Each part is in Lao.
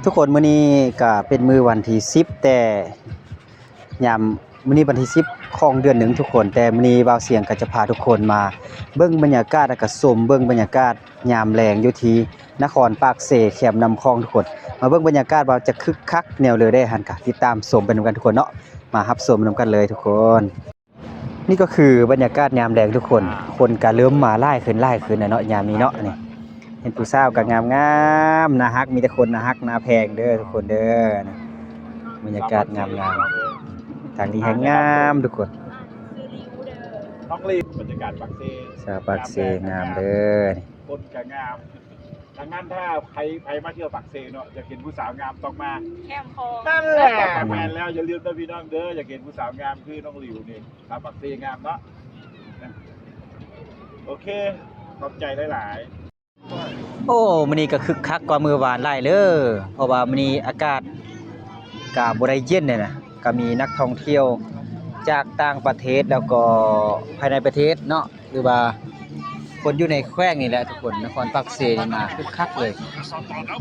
ທຸກຄົນ ມື້ນີ້ກະເປັນມື້ວັນທີສິບ ແຕ່ຍາມ ມື້ນີ້ວັນທີສິບຂອງເດືອນໜຶ່ງທຸກຄົນ ແຕ່ມື້ນີ້ບ່າວຊຽງກະຈະພາທຸກຄົນມາເບິ່ງບັນຍາກາດ ແລ້ວກະຊົມເບິ່ງບັນຍາກາດຍາມແລງຢູ່ທີ່ນະຄອນປາກເຊ ແຄມນ້ຳຂອງທຸກຄົນ. ມາເບິ່ງບັນຍາກາດວ່າຈະຄຶກຄັກແນວເລີໃດຫັ້ນ ກະຕິດຕາມຊົມໄປນຳກັນທຸກຄົນເນາະ. ມາຮັບຊົມນຳກັນເລີຍທຸກຄົນ. ນີ້ກໍຄືບັນຍາກາດຍາມແລງທຸກຄົນ ຄົນກະເລີ່ມມາຫຼາຍຂຶ້ນ ຫຼາຍຂຶ້ນແລ້ວເນາະ ຍາມນີ້ເນາະ. ນີ້ເຫັນຜູ້ສາວກະງາມໆ ໜ້າຮັກ ມີແຕ່ຄົນໜ້າຮັກໜ້າແພງເດີທຸກຄົນເດີ. ນີ້ບັນຍາກາດງາມໆ ທາງນີ້ແຮ່ງງາມທຸກຄົນ. ນ້ອງລີ ບັນຍາກາດປາກເຊ ສາວປາກເຊງາມເດີ. ຄົນກະງາມ. ດັ່ງນັ້ນ ຖ້າໃຜ ໃຜມາທ່ຽວປາກເຊເນາະ ຢາກເຫັນຜູ້ສາວງາມຕ້ອງມາແຄມຂອງ ນັ້ນແຫຼະ ແມ່ນແລ້ວ. ຢ່າລືມເດີພີ່ນ້ອງເດີ ຢາກເຫັນຜູ້ສາວງາມຄືນ້ອງຫຼິວນີ້ ສາວປາກເຊງາມເນາະ. ໂອເຄ ຂອບໃຈຫຼາຍໆ. ໂອ້ ມື້ນີ້ກະຄຶກຄັກກວ່າມື້ວານຫຼາຍເລີ ເພາະວ່າມື້ນີ້ອາກາດກະບໍ່ໄດ້ເຢັນແນ່ນະ ກະມີນັກທ່ອງທ່ຽວຈາກຕ່າງປະເທດ ແລ້ວກໍພາຍໃນປະເທດເນາະ ຫຼືວ່າຄົນຢູ່ໃນແຂວງນີ້ແຫຼະທຸກຄົນ. ນະຄອນປາກເຊນີ້ມາຄຶກຄັກເລີຍ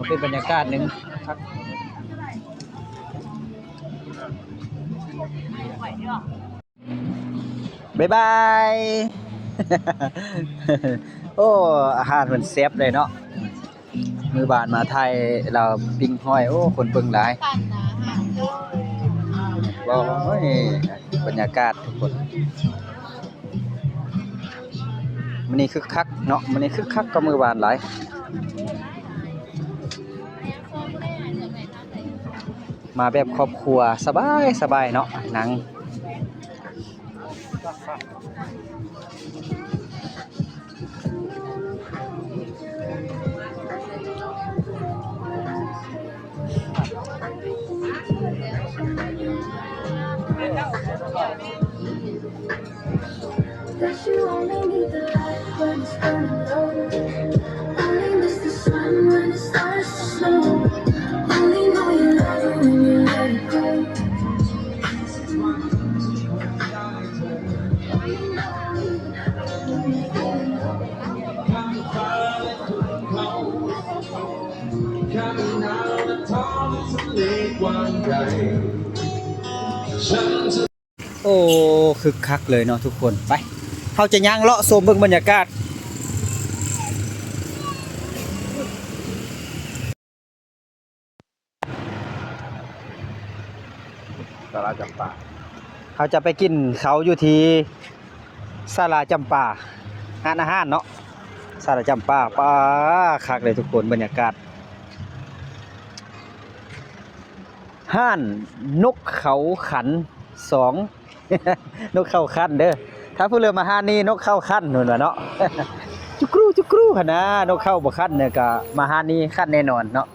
ເປັນບັນຍາກາດໜຶ່ງຄັກ. ບາຍບາຍ. ໂອ້ ອາຫານເພິ່ນແຊບເລີຍເນາະ. ມື້ວານມາໄທລາວປີ້ງຫອຍ ໂອ້ ຄົນເບິ່ງຫຼາຍ. ໂອ້ຍ ບັນຍາກາດທຸກຄົນ ມື້ນີ້ຄຶກຄັກເນາະ ມື້ນີ້ຄຶກຄັກກວ່າມື້ວານຫຼາຍ. ມາແບບຄອບຄົວສະບາຍໆເນາະ ນັ່ງ.ໂອ້ ຄຶກຄັກເລີຍເນາະທຸກຄົນ. ໄປ ເຮົາຈະຍ່າງເລາະຊົມເບິ່ງບັນຍາກາດ. ສາລາຈຳປາ ເຮົາຈະໄປກິນເຂົ້າຢູ່ທີ່ສາລາຈຳປາ ຮ້ານອາຫານເນາະ ສາລາຈຳປາ. ປ້າ ຄັກເລີຍທຸກຄົນ ບັນຍາກາດ. ຮ້ານນົກເຂົາຂັນສອງ ນົກເຂົາຂັນເດີ. ຖ້າຜູ້ເລີມາຮ້ານນີ້ ນົກເຂົາຂັນ ເພິ່ນວ່າເນາະ. ຈຸກຣູ ຈຸກຣູ ຫັ້ນນາ. ນົກເຂົາບໍ່ຂັນນີ້ ກະມາຮ້ານນີ້ຂັນແນ່ນອນເນາະ.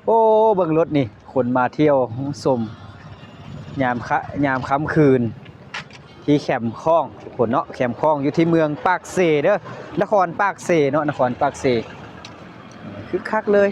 ໂອ້ ເບິ່ງລົດນີ້ ຄົນມາທ່ຽວຊົມຍາມ ຍາມຄ່ຳຄືນ ທີ່ແຄມຂອງທຸກຄົນເນາະ. ແຄມຂອງຢູ່ທີ່ເມືອງປາກເຊເດີ ນະຄອນປາກເຊເນາະ ນະຄອນປາກເຊ. ຄຶກຄັກເລີຍ